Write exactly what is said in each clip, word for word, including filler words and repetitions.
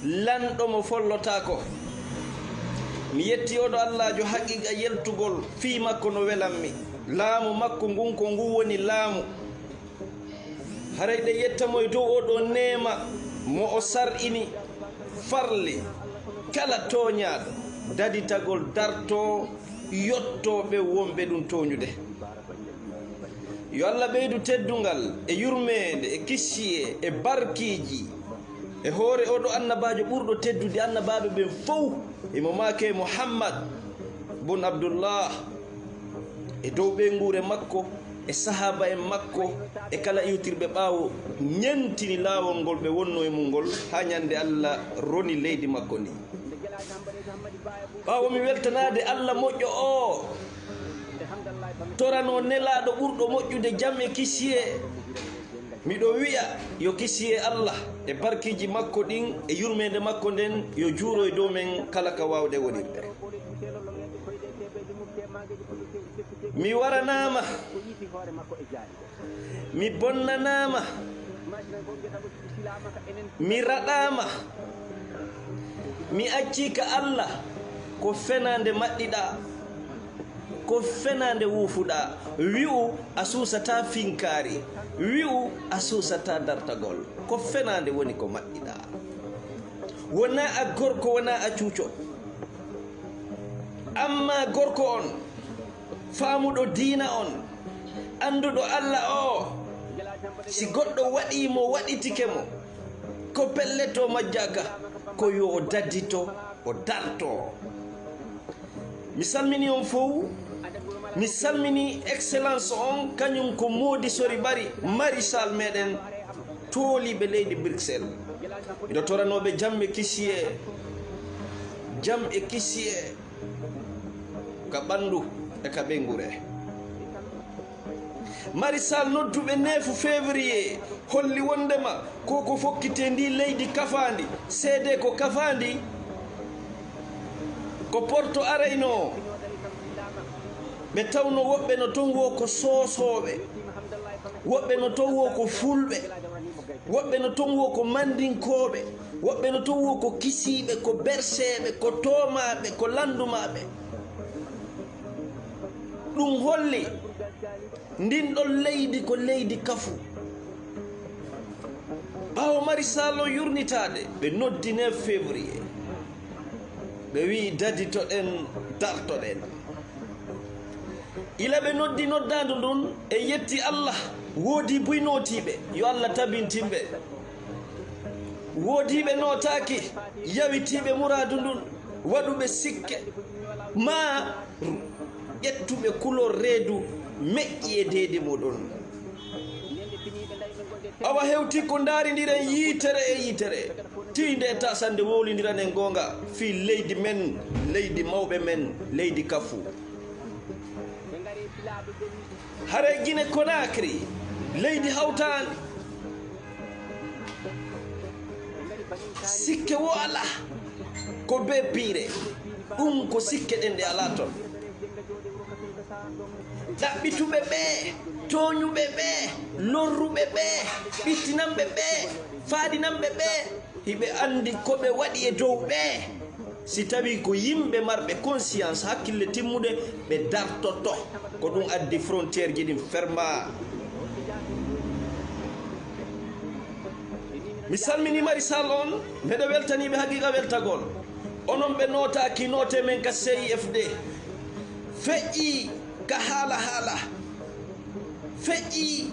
Lanɗo mo follotaako. Mi yetti oɗo Allaajo haqiiqa yeltugol fii makko no welammi. Laamu makko ngun ko ngun woni laamu. Haray ɗe yetta mo e dow oɗo neema mo o sar'ini farli kala tooñaaɗo daditagol dartoo yottooɓe wonɓe ɗum tooñude. Yo Allah ɓeydu teddungal e yurmeende e kisiyee e barkiiji e hoore oɗo annabaajo ɓurɗo teddude annabaaɓe ɓen fow, himo maakee Muhammad bun Abdullah, e dow ɓeynguure makko e sahaaba en makko e kala iwtirɓe ɓaawo ñentini laawol ngol ɓe wonnoo e mun ngol haa ñande Allah roni leydi makko ndin. Ɓaawo mi weltanaade Allah moƴƴo oo, toranoo Nelaaɗo ɓurɗo moƴƴude jam e kisiyee, miɗo wi'a yo kisiyee Allah e barkiiji makko ɗin e yurmeende makko nden yo juuro e dow men kala ka waawɗe wonirde. Mi waranaama, mi bonnanaama, mi raɗaama, mi accii ka Allah, ko fenaande maɗɗiɗaa, ko fenaande wuufuɗaa, wi'u a suusataa finkaari, wi'u a suusataa dartagol, ko fenaande woni ko maɗɗiɗaa. Wonaa a gorko, wonaa a cuuco, ammaa gorko on, faamuɗo diina on, annduɗo Allah oo, si goɗɗo waɗii mo, waɗitike mo, ko pellet o majjaaka, ko yo o dadito, o darto. Mi salmini on fow, mi salmini excellence on, kañum ko Moodi Sori Bari, marisal meɗen, tooliiɓe leydi Bruxelles. Miɗo toranooɓe jam e kisiyee, jam e kisiyee ka ɓanndu e ka ɓeynguure. Marisal nodduɓe neuf février holli wonndema ko ko fokkitee ndii leydi kafaandi, seedee ko kafaandi, ko Porto araynoo. Ɓe tawno woɓɓe no ton woo ko soosooɓe, woɓɓe no ton woo ko fulɓe, woɓɓe no ton woo ko mandinkooɓe, woɓɓe no ton woo ko kisiiɓe, ko berseeɓe, ko toomaaɓe, ko lanndumaaɓe. Ɗum holli ndin ɗon leydi ko leydi kafu. Ɓaawo marisal on yurnitaade, ɓe noddi neuf février. Ɓe wi'i, "Daditoɗen, dartoɗen." Ila ɓe noddi noddaandu ndun, e yetti Allah, woodii buy nootiiɓe, yo Allah tabintin ɓe. Woodii ɓe nootaaki, yawitiiɓe muraadu ndun, waɗuɓe sikke, maa ƴettuɓe kulol reedu meƴƴi e deedi muɗum. Awa hewti ko ndaarindiren yiitere e yiitere, tiinde e taasande wowlindiranen goonga fii leydi men, leydi mawɓe men, leydi kafu. Haray Gine Konakiri, leydi hawtaandi, sikke wo alaa, ko bee piire, ɗum ko sikke ɗen ɗe alaa ton. Ɗaɓɓituɓe ɓee, tooñuɓe ɓee, lorruɓe ɓee, ɓittinanɓe ɓee, faaɗinanɓe ɓee, hiɓe anndi ko ɓe waɗi e dow ɓee. Si tawii ko yimɓe marɓe conscience, hakkille timmuɗe, ɓe dartoto. Ko ɗum addi frontière ji ɗin fermaa. Mi salminii marisal on, mbeɗa weltanii ɓe haqiiqa weltagol. Onon ɓe nootaaki, nootee men ka C I F D. Feƴƴii ka haala haala. Feƴƴii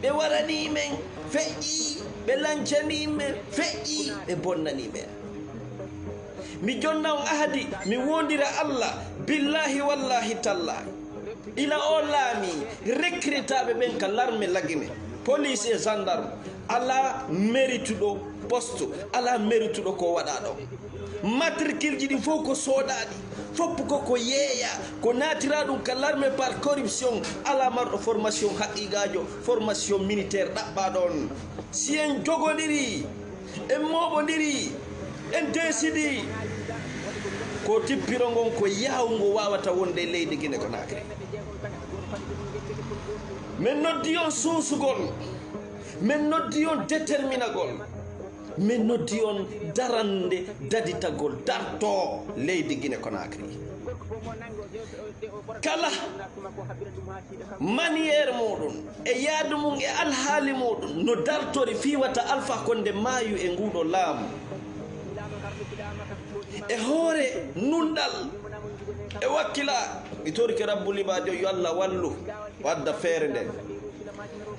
ɓe waranii men, feƴƴii ɓe lancanii men, feƴƴii ɓe bonnanii men. Mi jonna on ahadi, mi woondira Allah, billaahi wallaahi tallaahi. Ila o laami, recrutaaɓe ɓen ka l'armée lagine, police e gendarme, alaa merituɗo poste, alaa merituɗo ko waɗaa ɗon. Matricule ji ɗin fof ko soodaaɗi, fof ko ko yeeyaa, ko naatiraa ɗum ka l'armée par corruption, alaa marɗo formation haqiiqaajo, formation militaire ɗaɓɓaaɗo on. Si en jogondirii, en mooɓondirii, en deesidii, ko tippiro ngon ko yaawungo waawata wonde e leydi Gine Konakiri. Min noddi on suusugol, min noddi on determinagol. Min noddi on darande daditagol darto leydi Gine Konakri. Kala maniyeer muɗum e yaadu mum e alhaali muɗum no dartori fii wata Alfa Konde maayu e nguuɗo laamu. E hoore nunɗal e wakkila, mi torike Rabbu Libaajo yo Allah wallu o adda feere nden.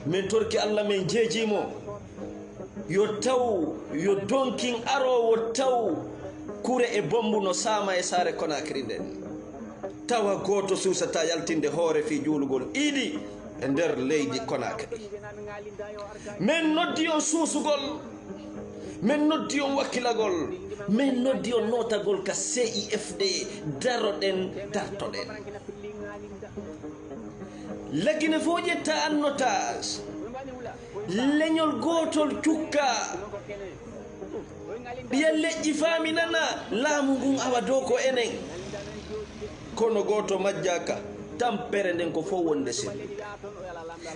Min torike Allah min jeejii mo. Yo taw, yo donkin aroowo taw kure e bommbu no saama e saare Konakri nden. Tawa gooto suusataa yaltinde hoore fii juulugol iidi e nder leydi Konakri. Men noddi on suusugol, men noddi on wakkilagol, men noddi on nootagol ka C I F D, daroɗen, dartoɗen. Lagine fof ƴetta annotage. Leñol gootol cukka. Ɓiya leƴƴi faaminana laamu ngun awa dow ko enen. Kono gooto majjaka, tampere nden ko fof wonde sellude.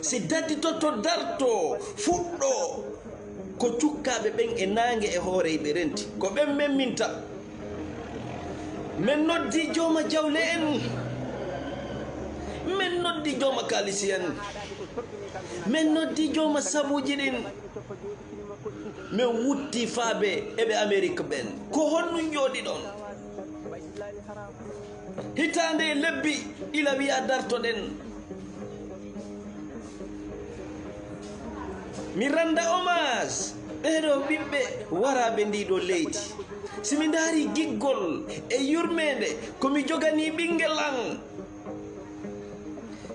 Si daddi to, to darto, fuɗɗo, ko cukkaaɓe ɓen e naange e hoore ɓe renti. Ko ɓen memminta. Men noddi jooma jawle en. Men noddi jooma kaalisi en. Men noddi jooma sabuuji ɗin. Men wutti faabe e ɓe Amerik ɓen. Ko honɗun jooɗiɗon? Hitaande e lebbi ila wi'a dartoɗen. Mi rannda hommage ɓeeɗo ɓiɓɓe waraaɓe ndii ɗoo leydi. Si mi ndaari giggol e yurmeende, ko mi joganii ɓinngel an.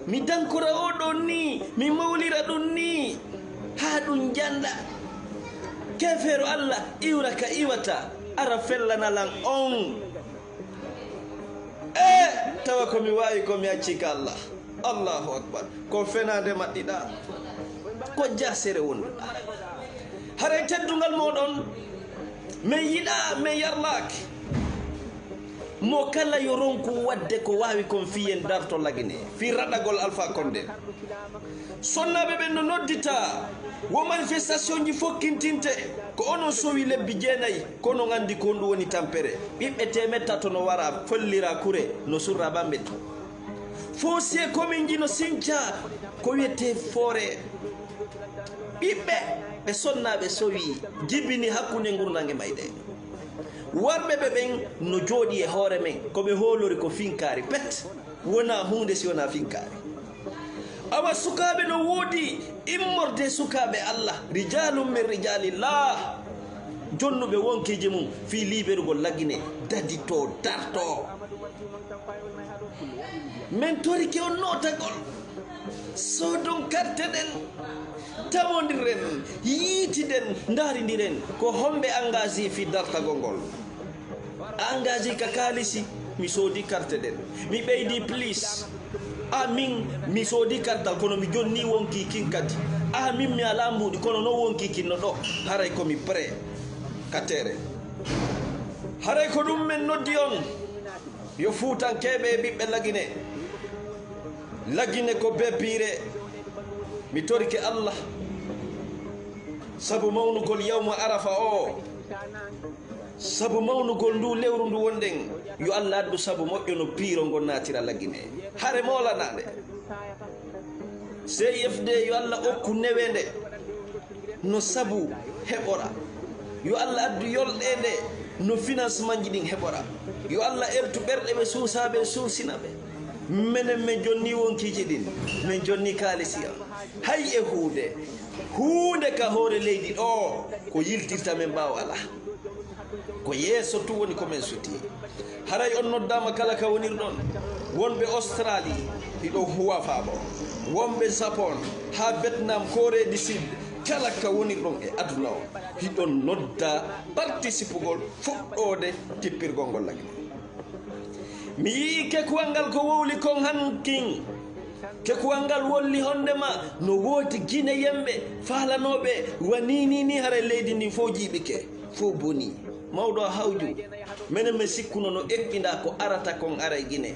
Mi dankora oo ɗoo nii, mi mawlira ɗun nii, haa ɗun jannda. Keefeero Allah iwra ka iwata, ara fellana lan on. E tawa ko mi waawi ko mi accii ka Allah. Allahu Akbar. Ko fenaande maɗɗiɗaa. Ko jaasere wonduɗaa. Haray teddungal mooɗon, men yiɗaa, men yarlaaki. Mo kala yo ronku waɗde ko waawi kon fii en darto Lagine, fii raɗagol Alfa Konde. Sonnaaɓe ɓen no nodditaa wo manifestationji fokkintinte, ko onon sowi lebbi jeenayi, ko onon anndi ko honɗun woni tampere. Ɓiɓɓe teemeɗɗe tato no wara, follira kure, no surra Bambe. Fof si e kominji no sinca, ko wiyetee foore. Ɓiɓɓe ɓe sonnaaɓe sowi, jibini hakkunde ngurndan e mayde. Warɓe ɓe ɓen no jooɗii e hoore men, ko ɓe hoolori ko finkaari pet. Wonaa huunde si wonaa finkaari. Awa sukaaɓe no woodi immorde sukaaɓe Allah, rijalun min rijalillah. Jonnuɓe wonkiiji mum fii liiberugol Lagine, daditoo, dartoo. Men torike on nootagol. Soodon karte ɗen, tamondiren, yiitiden, ndaarindiren ko homɓe engagé fii dartagol ngol. Engagé ka kaalisi, mi soodi karte ɗen. Mi ɓeydi plus. A min, mi soodi kartal, kono mi jonni wonkii kin kadi. A min, mi alaa mbuuɗi, kono non wonkii kin no ɗoo. Haray ko mi prêt ka terrain. Haray ko ɗun men noddi on. Yo Fuutankeeɓe e ɓiɓɓe Lagine. Lagine ko bee piire. Mi torike Allah sabu mawnugol yawma Arafa oo, sabu mawnugol nduu lewru ndu wonɗen. Yo Allah addu sabu moƴƴo no piiro ngon naatira Lagine. Hare moolanaande. C I F D, yo Allah okku neweende no sabu heɓora. Yo Allah addu yolɗeende no financementji ɗin heɓora. Yo Allah eltu ɓerɗe ɓe suusaaɓe, suusina ɓe. Menen men jonni wonkiiji ɗin, men jonni kaalisi an. Hay e huunde, huunde ka hoore leydi ɗoo, ko yiltirta men ɓaawo alaa. Ko yeeso tun woni ko men sutii. Haray on noddaama kala ka wonirɗon. Wonɓe Australie, hiɗon huwa faabo. Wonɓe Japon, haa Vietnam, Corée du Sud, kala ka wonirɗon e aduna o, hiɗon noddaa partisipugol fuɗɗoode tippirgol ngol Lagine. Mi yi'ii kekuwal ngal ko wowli kon hankin. Kekuwal ngal wolli hondema no woodi Gineyenɓe faalanooɓe wa nii nii nii, haray leydi ndin fow jiiɓike, fow bonii. Mawɗo a hawju, menen men sikkuno no eɓɓinɗaa ko arata kon aray Gine.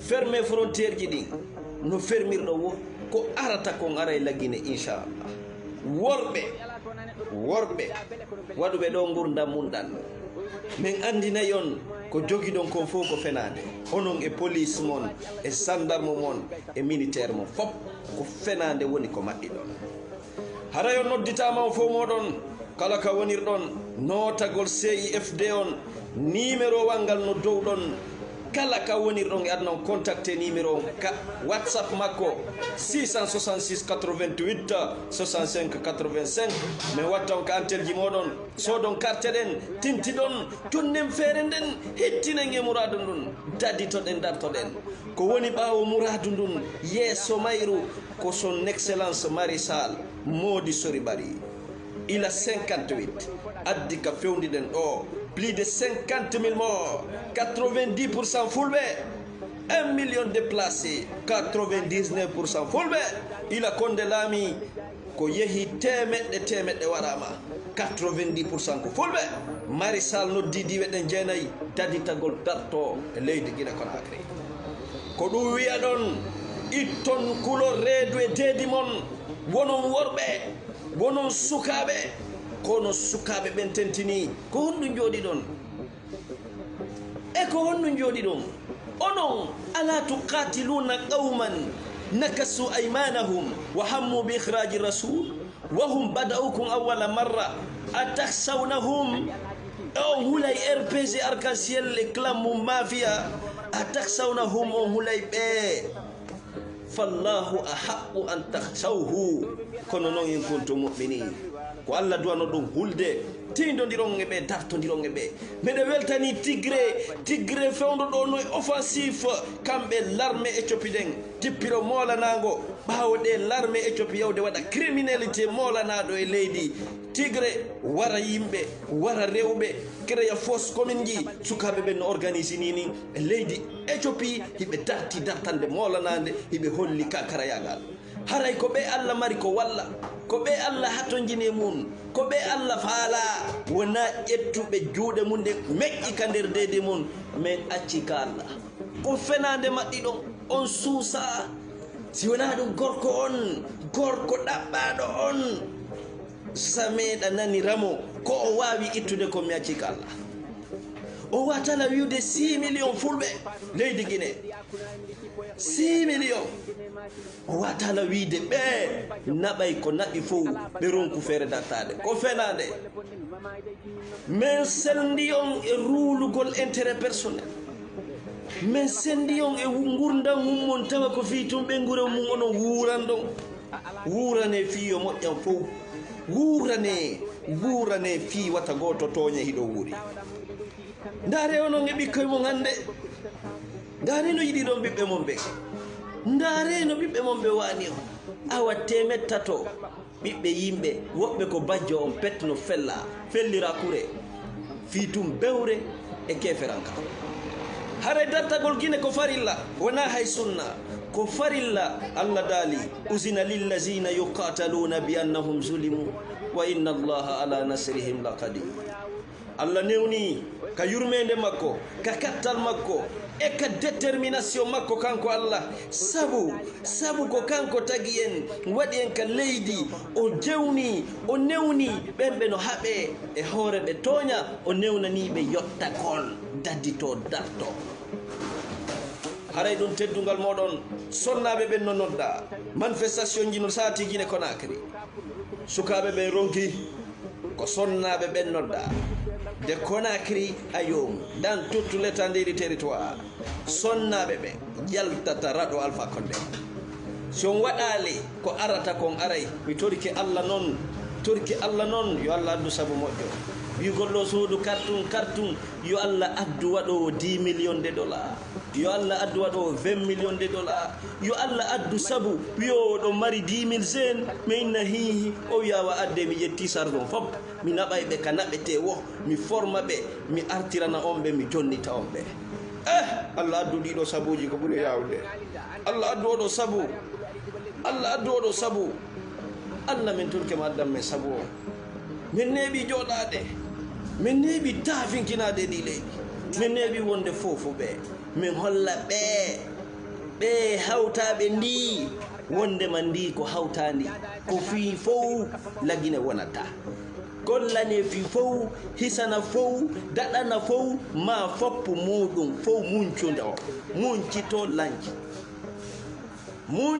Fermez frontiereji ɗin no fermirɗon wo ko arata kon aray la Gine, inchallah. Worɓe Worɓe waɗuɓe ɗo ngurdam mum ɗan, min anndinay on ko jogiɗon kon fow ko fenaande. Onon e police mon, e sandarmu mon, e militaire mon, fop ko fenaande woni ko maɓɓiɗon. Haray on nodditaama on fow mooɗon, kala ka wonirɗon, nootagol C I F D on, nimerowal ngal no dow ɗon, kala ka wonirɗon e aduna on, contacte nimero on ka WhatsApp makko, six cent soixante-six quatre-vingt-huit soixante-cinq quatre-vingt-cinq. Min watta on ka antelji mooɗon, soodon karte ɗen, tintiɗon, tunnen feere nden, hittinen e muraadu ndun, daditoɗen, dartoɗen. Ko woni ɓaawo muraadu ndun, yeeso mayru, ko son excellence Maréchal Mody Coulibaly. Ila cinquante-huit, addi ka fewndiɗen ɗo, plus de cinquante mille morts, quatre-vingt-dix pour cent Fulɓe, un million déplacés, quatre-vingt-dix-neuf pour cent Fulɓe. Ila Condé Lami, ko yehi teemeɗɗe teemeɗɗe waɗaama, quatre-vingt-dix pour cent ko Fulɓe. Maréchal noddi diiwe ɗen jeenay, daditagol darto e leydi Guinée Conakry. Ko ɗum wiya ɗon, itton kulol reedu e deedi mon, wonon worɓe, wonon sukaaɓe. Kono sukaaɓe ɓen tentinii, ko honɗum njooɗiɗon? E ko honɗum njooɗiɗon? Onon, ألا تقاتلون قوما نكثوا أيمانهم وهموا بإخراج الرسول وهم بدؤوكم أول مرة أتخشونهم؟ On hulay R P G, Arc-en-Ciel e clan mum Mafia, أتخشونهم, on hulay ɓe? فالله أحق أن تخشوه. Kono non, إن كنتم مؤمنين. Ko Alla duwano ɗum hulde, tiindondiron e ɓe, dartondiron e ɓe. Meɗe weltani Tigré, Tigré fewndo ɗo no e offensif, kamɓe l'armée Éthiopie ɗen, tippiro moolanaango, ɓaawo ɗe l'armée Éthiopie yawde waɗa criminalité moolanaaɗo e leydi. Tigré wara yimɓe, wara rewɓe, créa fausse commune ji, sukaaɓe ɓen no organise ni ni e leydi Éthiopie, hiɓe darti dartande moolanaande, hiɓe holli kakarayaagal. Haray ko ɓe Alla mari ko walla, ko ɓe Alla hatonjini e mun, ko ɓe Alla faala, wonaa ƴettuɓe juuɗe mun ɗen meƴƴi ka nder deedi mun, men acci ka Alla. Ko fenaande maɓɓiɗon, on suusaa. Si wonaa ɗum, gorko on, gorko ɗaɓɓaaɗo on, sa meeɗa nanira mo, ko o waawi ittude ko mi acci ka Alla. O waatala wi'ude six millions Fulɓe leydi Guinée. Six millions. O waatala wi'ude ɓe naɓay ko naɓi fow, ɓe ronku feere dartaade. Ko fenaande. Men selndi on e ruulugol intérêt personnel. Men selndi on e wu-, ngurndan mum mon, tawa ko fii tun ɓeynguure mum onon wuuran ɗon. Wuuranee fii yo moƴƴan fow. Wuuranee, wuuranee fii wata gooto tooñe hiɗo wuuri. Ndaaree onon e ɓikkoy mon hannde. Ndaaree no yiɗiɗon ɓiɓɓe mon ɓen. Ndaaree no ɓiɓɓe mon ɓe waani on. Awa teemeɗɗe tato ɓiɓɓe yimɓe, woɓɓe ko bajjo on pet no fella, fellira kure. Fii tun bewre e keeferanka. Haray dartagol Gine ko farilla, wonaa hay sunna. Ko farilla, Alla daali, أذن للذين يقاتلون بأنهم ظلموا وإن الله على نصرهم لقدير. Alla newni ka yurmeende makko, ka kattal makko, e ka détermination makko kanko Alla. Sabu, sabu ko kanko tagi en, waɗi en ka leydi, o jewni, o newni ɓen ɓe no haɓee e hoore ɓe tooña, o newnani ɓe yottagol, dadito, darto. Haray ɗum teddungal mooɗon, sonnaaɓe ɓen no nodda. Manifestation ji no saati Gine Konakiri. Sukaaɓe ɓen ronki ko sonnaaɓe ɓen nodda. De Konakiri a yoomu, dans toute l'étendue du territoire. Sonnaaɓe ɓen jaltata raɗo Alpha Condé. Si on waɗaali ko arata kon aray, mi torike Alla non, torike Alla non, yo Alla addu sabu moƴƴo. Wi'ugol ɗo suudu kartun, kartun, yo Alla addu waɗoowo dix millions de dollars. Yo Alla addu waɗoowo vingt millions de dollars. Yo Alla addu sabu wi'oowo ɗo mari dix mille jeunes, mi inna hiihi, o wi'a wa adde mi ƴetti sarɗon fop, mi naɓay ɓe ka naɓetee wo, mi forma ɓe, mi artirana on ɓe, mi jonnita on ɓe. Eh, Alla addu ɗiɗo sabuuji ko ɓuri yaawde. Alla addu oɗo sabu. Alla addu oɗo sabu. Alla min torike ma addan men sabu o. Min neeɓi jooɗaade. Min neeɓi taafinkinaade e ɗi leydi. Min neeɓi wonde fofu ɓe. Min holla ɓe. Ɓe hawtaaɓe ndi. Wonde ma ndi ko hawtaandi. Ko fii fow la Gine wonata. Gollane fii fow, hisana fow, daɗana fow, maa foppu muuɗum fow muncunde o, muncito lanci. Mun